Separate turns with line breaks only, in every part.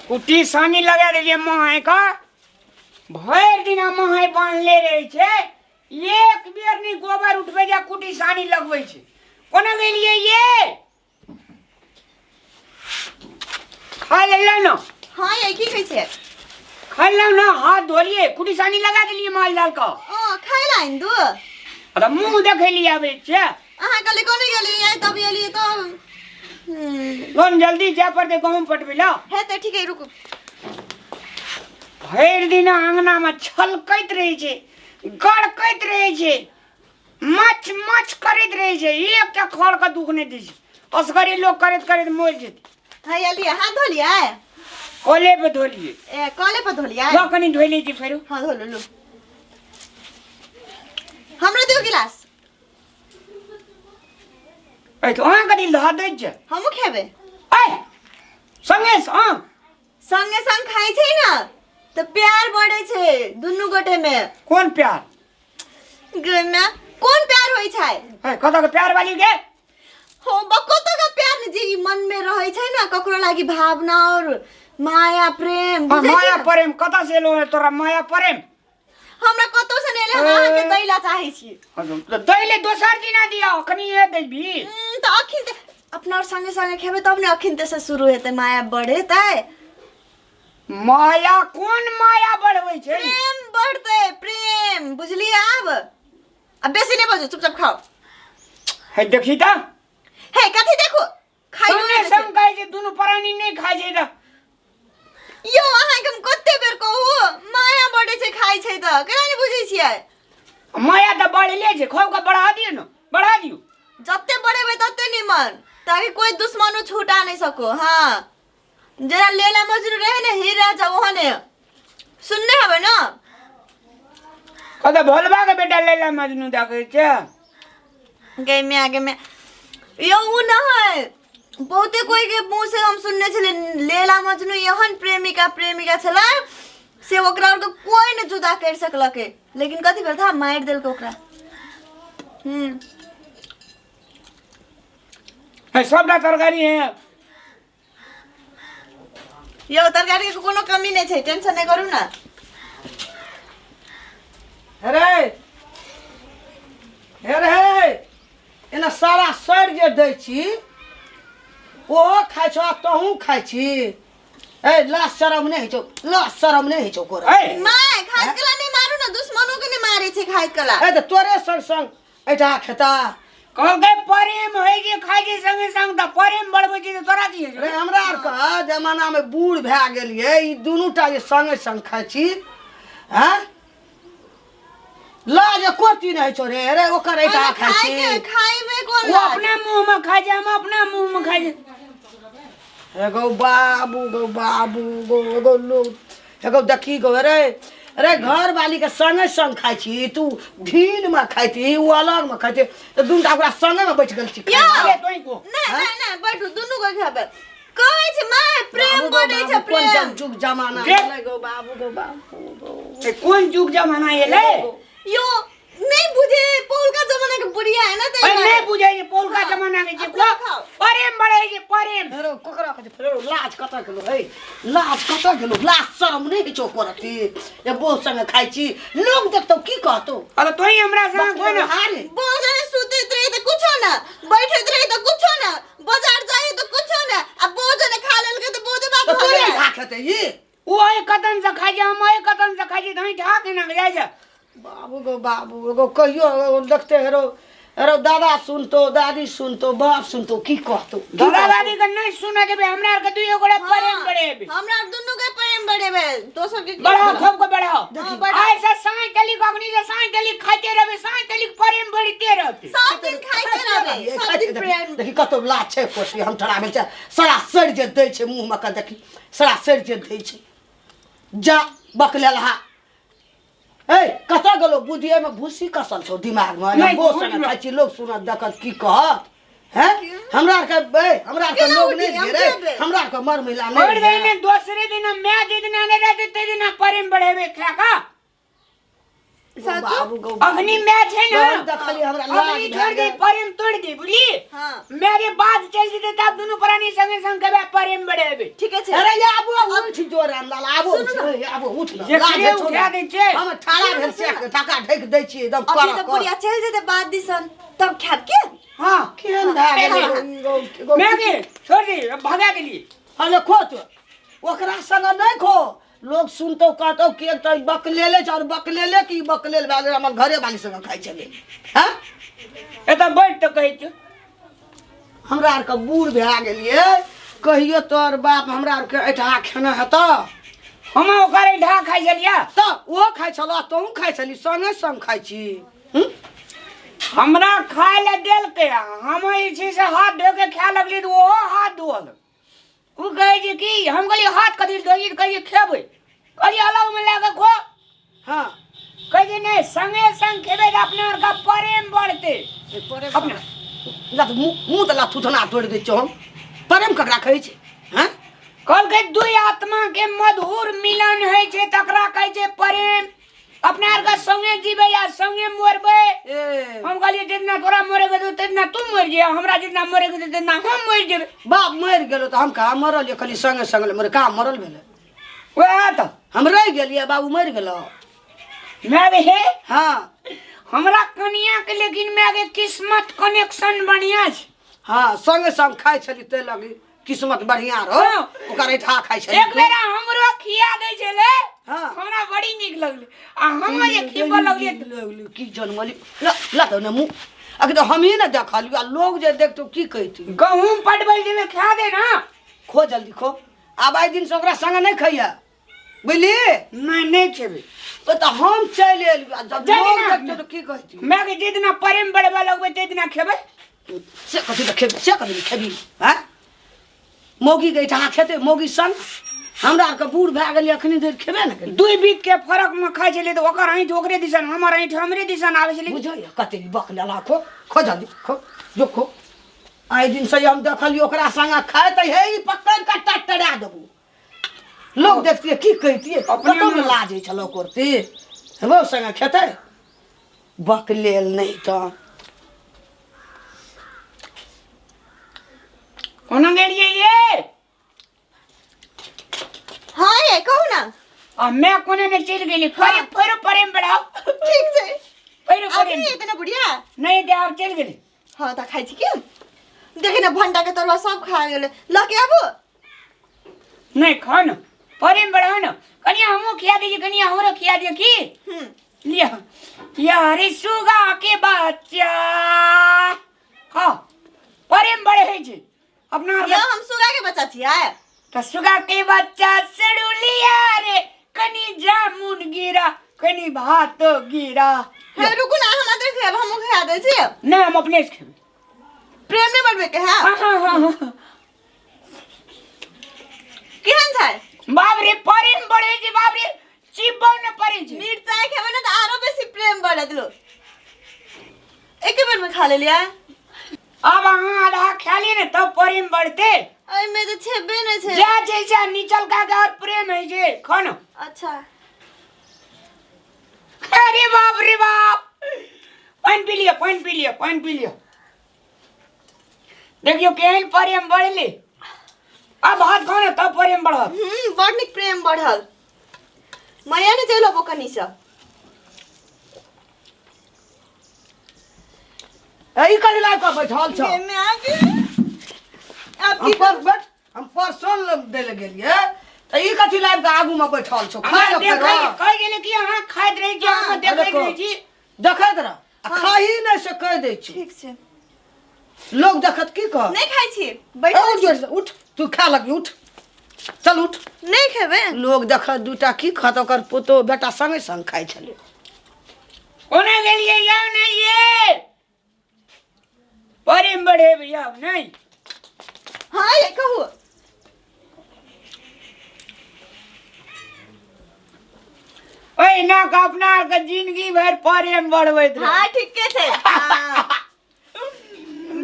कुट्टी सानी लगा देलियै माय का भरि दिना माय बान्हले रहै छै एक बेर नहि गोबर उठबै छै आ कुट्टी सानी लगबै छै कोना गेलियै ये खा लेलहुँ ने
हाँ ये की कहै छै
खा लेलहुँ ने हाथ धोलियै कुट्टी सानी लगा देलियै माल जाल का
ओ खाइ ला आनि दू
अरे मुँह देखै लिए आबै छै
अहाँ कहली कोने गेलियै तब एलियै तब
लोन जल्दी जाय पड़तै गहूँम पटबै लए
हे तऽ ठीक है रुकू
भरि दिन अङ्गनामे छलकैत रहै छै गड़कैत रहै छै मच मच करैत रहै छै एकटा खरके दुःख नहि दै छै असगरे लोक करैत करैत मरि जेतै
है एलियै हाथ धोलियै
कले पे धोलियै
ए कले पर धोलियै
लऽ कनि धोइ लै छी फेरो
हाँ धो लू हमरो दियौ गिलास
ऐ तऽ अहाँ कथी धऽ दै छै
हमहूँ खेबै
ऐ संगे संग
संगे संग खाइ छै ने तऽ प्यार बढ़ै छै दुनू गोटे में
कोन प्यार
गे माय, कोन प्यार होइ छै
ऐ कतऽ के प्यार वाली के
हो कतो का प्यार ने जे ई मन में रहै छै ने ककरो लागि भावना और माया प्रेम
हाँ,
बुझै छी
माया
ने?
प्रेम कतऽ से एलो है तोरा माया प्रेम
हमरा कतौ से नहि एलै हम अहाँके दै ला चाहै छी
तऽ दैले दोसर दिना दिअ अखनी हे देबी
तऽ अखिन ते अपना और संगे संगे खेबै तब ने अखिन ते से शुरू हेतै माया बढ़ेतै
माया कोन माया बढ़बै छै
प्रेम बढ़तै प्रेम बुझलियै आब अब बेसी नहि बजू चुपचाप खाओ
हे देखी तऽ
हे कथी देखू खाइयो
संगे
नहि दै
संग खाइ छै दुनू प्राणी नहि खाइ छै तऽ
छै। यौ अहाँके हम कते बेर कहू माया बढ़ै छै खाइ छै तऽ केना नहि बुझै छियै
माया तऽ बढ़ले छै खूब के बढ़ा दियौ ने बढ़ा दियौ
जते बढ़ेबै तते निमन ताकि कोई दुश्मनो छुटा नहीं सको हाँ जरा लेला मजनू रहे ने हीरा जब ओहने सुनने हबे ना
कतऽ भोलबा के बेटा लैला मजनू देखै छै
गई में आगे में यो उ न है बहुते कोई के मुंह से हम सुनने छले लेला मजनू एहन प्रेमिका प्रेमिका छला से ओकरा और के कोई न जुदा कर सकलके लेकिन कथी भेल था मार देलक ओकरा
है सबटा तरकारी है
यौ तरकारी के कोनो कमी नहि छै टेंशन नहि करू ने
अरे हे रे एना सारा सड़ जे दै छी ओहो खाइ छौ आ तोहूँ खाइ छी ए लाज शरम नहि होइ छौ लाज शरम नहि होइ छौ तोरा
ए
माय खाइत कला नहि मारू ने दुश्मनो के नहि मारे छै खाइत कला
ए तऽ तोरे संग संग एहिठा खेता
कहलकै प्रेम होइ छै खाइ छै संगे संग तऽ प्रेम बढ़बै छै तऽ तोरा की होइ
रे
छै
हमरा आरके जमानामे बूढ़ भए गेलियै ई दुनू टा जे संगे संग खाइ छी हँ लाज एको चीज नहि होइ छौ रे रे ओकर एहिठा
अरे
खाइ
खाय
छी
के खाइबे कोन
ओ
लाज?
अपना मुँहमे खाइ छै हम अपना मुँहमे खाइ छै
एगो बाबू गो बाबू गो एगो लोग एगो देखी गो अरे अरे घर वाली के संगे संग खाइ छी तू ढील में खाइ छी ओ अलग में खाइ छी तऽ दुनू टा ओकरा संगे में बैठ गेल छी खाइ
यौ।
अरे तोही को
नहि नहि नहि बैठू दुनू के खेबै कहै छै माय प्रेम
बाबू गो
बढ़ै छै
बाबू, कोन
प्रेम
जुग जमाना
के?
गेलै गो बाबू गो बाबू गो
ए, कोन जुग जमाना एलै
यो नहीं बुझे पौलका जमाना के बुढ़िया है ना
अरे नहीं बुझे ये पौलका जमाना के जे
अपना खाओ।
प्रेम बढ़े जे प्रेम
हेरो ककरा कहै छै फेरो लाज कतऽ गेलो हे लाज कतऽ गेलो लाज शरम नहि होइ छौ ओकर अथी जे बोझ संगे खाइ छी लोग देखतौ की कहतौ
अरे तोही हमरा संग कोन
हारे
बहुत जने सुतैत रही तऽ कुछो ना बैठैत रही तऽ कुछो ना बाजार जाइ तऽ कुछो ना आ बहुत जने खा लेलकै तऽ बहुते बात
तऽ
भऽ
तोरे
गेलै
खा खेतै ई
ओ एहि कतन से खाइ छै हम एहि कतन से खाइ छी तऽ ठा केना जाइ छै
बाबू गो बाबू एगो कहियो एगो देखते हेरो हेरो दादा सुनतो दादी सुनतो बाप सुनतो की कहतो की
दादा
कहतो?
दादी के नहीं सुने देबे हमरा आर के दुइयो गोड़ा प्रेम बढ़ेबे
हमरा आर दुनू के प्रेम बढ़ेबे दोसर के की
बढ़ाओ खूब के बढ़ाओ
हाँ, बढ़ाओ।
आइ से साँझ तली अग्नि से साँझ तली खाते रहबे साँझ तली प्रेम बढ़ते रहते
सब दिन खाइते रहबे
ए,
सब
खाइ छै,
दिन
देखी
प्रेम
देखी कतौ लाज छै कोसी हम ठड़ा भेल छै सरा सड़ि जे दै छै मुँहमे के देखी सरा सड़ि जे दै छै जा बकलेलहा ए कतऽ गेलो बुद्धिएमे भूसी कसल छौ दिमागमे
नहि,
गोस
बुद्धि
संगे खाइ छी लोग सुनत देखत की कहत हैं हमरा आरके ए हमरा आरके
केना
लोग
उठी?
नहि
हम
रे
खेबै।
हमरा आरके मर महिला
और
नहि
दिन दोसरे दिन मैं जे दिन आने रहते ते दिन प्रेम बढ़ेबे खा का
साचो?
बाबू गौ
अखनी मैच है ना
बहुत देखली हमरा लाज
अखनी
भए
छोड़ दे
गेल।
प्रेम तोड़ दे बुझली
हाँ।
मेरे बाद चल जेते तब दुनू प्राणी संगे संग खेबै प्रेम बढ़ेबे
ठीके छै
अरे ये आबो उठ जो रामलाल आबो
सुनू
उठ, ए, आबो उठ ना
जे
लाज
खिरे
छौ
उठा
ना।
दै छै।
हम ठाड़ा भेल
सुनू,
से टाका ढकि दै छियै एकदम
अभी
कर
तऽ बुढ़िया चलि जेतै बाद दिसन तब खायब के
हाँ
केहन भए गेलै
हाँ।
गौ, गौ,
मैं के छोड़ दे भगा देली
हले खो तो ओकरा संग नहि खो लोग सुनतौ कहतौ कि एक तऽ बकलेले छै और बकलेले की बकलेल भए गेलै हमर घरे वाली संग खाइ छलै हँ
एतऽ बैठ तऽ कहै छियौ
हमरा आरके बूढ़ भए गेलियै कहियो तोहर बाप हमरा आरके एहिठा खेना हेतऽ
हम ओकर ढा खाइ छलियै
तऽ ओहो खाइ छलऽ तोहूँ खाइ छली संगे संग खाइ छी हूँ?
हमरा खाय लए देलकै हम जे छै से हाथ धो के खाय लगली तऽ ओहो हाथ धोअल ओ कहै छै कि हम कहलियै हाथ कथी धोइए तऽ कहै छै खेबै कहलियै अलगमे लए कऽ खो
हाँ
कहै छै नहि संगे संग खेबै तऽ अपना आरके प्रेम बढ़तै
अपना लत मुँह मुँह तऽ लत थुथना तोड़ि दै छियौ हम प्रेम ककरा कहै छै हँ
कहलकै दुइ आत्मा के मधुर मिलन होइ छै तकरा कहै छै प्रेम अपना आरके संगे जीबै आ संगे मरबै
ए
हम कहलियै जितना तोरा मरे के तितना तू मरि जेबे हमरा जितना मरे के तितना हम मरि जेबै
बाप मरि गेलो तऽ हम कहाँ मरल ये खाली संगे संगे मरे कहाँ मरल भेलै
वएह तऽ
हम रहि गेलियै बाबू मरि गेलो
मैं हे
हाँ
हमरा कनिया के लेकिन मैं के किस्मत कनेक्शन बढ़िया छै
हाँ संगे संग खाइ छली ताहि लगी किस्मत बढ़िया रहो
हाँ।
ओकर ऐठा खाइ छली
एक बेरा हमरो खिया दै छलै
हाँ।
हमरा बड़ी नीक लगलै आ हम जे खिबऽ लगलियै
लगली की जनमली ल ल तऽ ने मुँह अखन तऽ हमही ने देखलियौ आ लोग जे देखतौ की कहितै
गहूम पटबै जेबै खा दे ना
खो जल्दी खो आब आइ दिनसँ ओकरा संगे नहि खइहे बुझली
नहि नहि खेबै
ओ तऽ हम चलि एलियौ आ जब
जाय
लोग
दिना।
देखतौ तऽ की कहतै
मैं के जे दिना प्रेम बढ़बऽ लगबै ताहि दिना खेबै
से कथी तऽ खेबी से कथी खेबी हँ मौगीके एहिठाम खेतै मौगी संग हमरा आरके बूढ़ भए गेलियै अखनी धरि खेबे ने केलियै
दुइ बीत के फरक में खाइ छलियै तऽ ओकर ऐंठ ओकरे दिसन हमर ऐंठ हमरे दिसन आबै छलै
बुझलियै कते बक लेला खो खो जल्दी खो जो खो आइ दिन से हम देखलियै ओकरा संगे खाइ तऽ हे ई पकड़ि कऽ टटरा देबू लोग देखतियै की कहितियै
अपने
कतौ ने
मे-
लाज होइ छलौ करती हमरो संगे खेतै बकलेल नहि तऽ
कोना गेलियै ये
हाँ ये कहू ना
आ मैं कोने ने चलि गेली फेर फेर प्रेम बढ़ाओ
ठीक छै
फेर
अभी
प्रेम
एते ना बुढ़िया
नहीं दे आब चलि गेली
हाँ तऽ खाइ छी की देखी ने भंटा के तरुआ सब खा गेलै लऽ के आबू
नहीं खाओ ना प्रेम बढ़ाओ ना कनिया हमहूँ खिया दीजिए कनिया हमरो खिया दियो की
हम्म
लिया यारी सुगा के बच्चा खाओ प्रेम बढ़े है जी अपना
यो हम सुगा के बच्चा छियै
तऽ सुगा के बच्चा सड़ुलिया रे कनी जामुन गिरा कनी भात गिरा
हे रुकू ना हम अदर खायब हमहूँ खा दै छी
नहीं हम अपने से खेबै
प्रेम नहीं बढ़बे के है
हाँ हाँ हाँ हाँ
केहन छै
बाप रे प्रेम बढ़े छै बाप रे चिबो न पड़े छै
मिरचाइ खेबै ने तऽ आरो बेसी प्रेम बढ़त लो एके बेर में खा लेलियै
अब अहाँ आधा खा लिए ने तब प्रेम बढ़ते
एहिमे तऽ छेबे नहि छै
जा छै से निचल का के और प्रेम है जे खाओ ना
अच्छा
अरे बाप रे बाप पानि पी लिअ पानि पी लिअ पानि पी लिअ देखियौ केहन प्रेम बढ़ले अब भात खाओ ने तब प्रेम बढ़त
बड़ नीक प्रेम बढ़ल मैया ने चलि अबो कनी से
ए ई कथी लाबि कऽ बैठल छौ
गे माय गे। आब
हम
की
पर बैठ हम परसों लग दै लए गेलियै तऽ ई कथी लाबि कऽ आगूमे बैठल छौ खा
अहाँ
ले
देखै
फेरो।
कहि गेलै कि अहाँ खाइत रहै छी अहाँ देखैत
देखो।
रहै छी
देखैत रह आ खाही नहि से कहि दै छी
ठीक छै
लोग देखत की कह
नहि खाइ छी
ए,
बैठल
उठ जोर से, उठ तू खा लगबी उठ चल उठ
नहि खेबै
लोग देखत दूटा की खत ओकर पुतोह बेटा संगे संग खाइ छलै
कोना गेलियै यौ नहि ये प्रेम बढ़े भैया नहीं
हाँ ये कहू
ओहिना के अपना आरके जिंदगी भरि प्रेम बढ़बैत रहे
हाँ ठीके छै हाँ।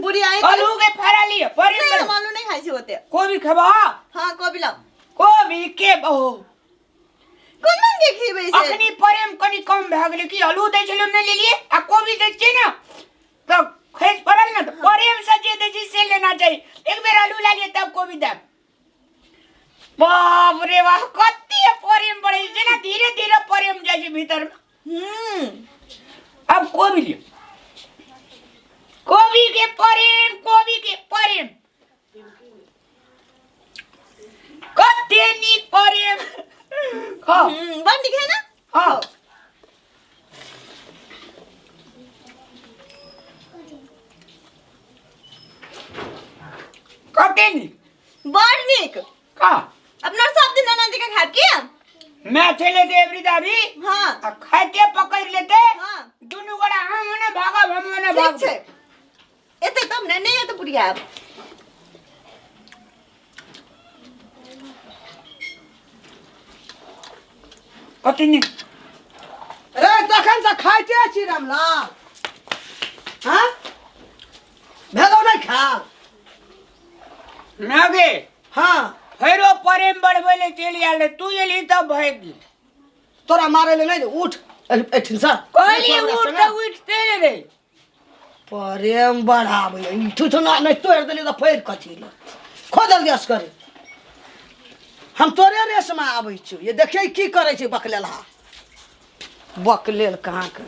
बुढ़ी आई
आलू के फड़ा लिअ प्रेम
नहीं हम
बढ़
आलू नहीं खाइ छी ओते
कोबी खेबा
हाँ कोबी लाओ
कोबी के बहू
कोना के खिबै से
अखनी प्रेम कनि कम भए गेलै कि आलू दै छलियै नहि लेलियै आ कोबी दै छियै ने तऽ खसि पड़ल ने तऽ प्रेम से जे दै छै से लेना चाही। एक बेर आलू लए लियै तब कोबी देब। बाप रे बाप, कते प्रेम बढ़ै छै जेना धीरे धीरे प्रेम जाइ छै भीतर मे। अब कोबी लियौ, कोबी के प्रेम, कोबी के प्रेम कते नीक प्रेम। खाओ।
बड़ नीक है ना?
हाँ। कते नीक।
बड़ नीक।
का
अपना सब दिन ननद के खाब की?
मैं चले दे एवरी दाबी।
हाँ।
आ खाते पकड़ लेते।
हाँ।
दुनू गोड़ा हम ने भागब, हम ने
ठीक
भागब।
छै, एते तब ने नहीं एते पुरियाब।
कते नीक।
रे तखन से खाइते छी रामलाल। हाँ भेलो नहीं खाल?
ना गे।
हाँ।
फेरो प्रेम बढ़बै ले चलि आयल, तू एलही तब भागि गेल।
तोरा मारे ले नहीं, उठ एठिन से।
कहली उठ तऽ उठते ने रे।
प्रेम बढ़ाबै ई ठुठुना नहीं तोड़ि देली तऽ फेर कथी ले खो जल्दी असगरे। हम तोरे रेसमे आबै छियौ, ये देखियै की करै छै बकलेलहा। बकलेल कहाँ के।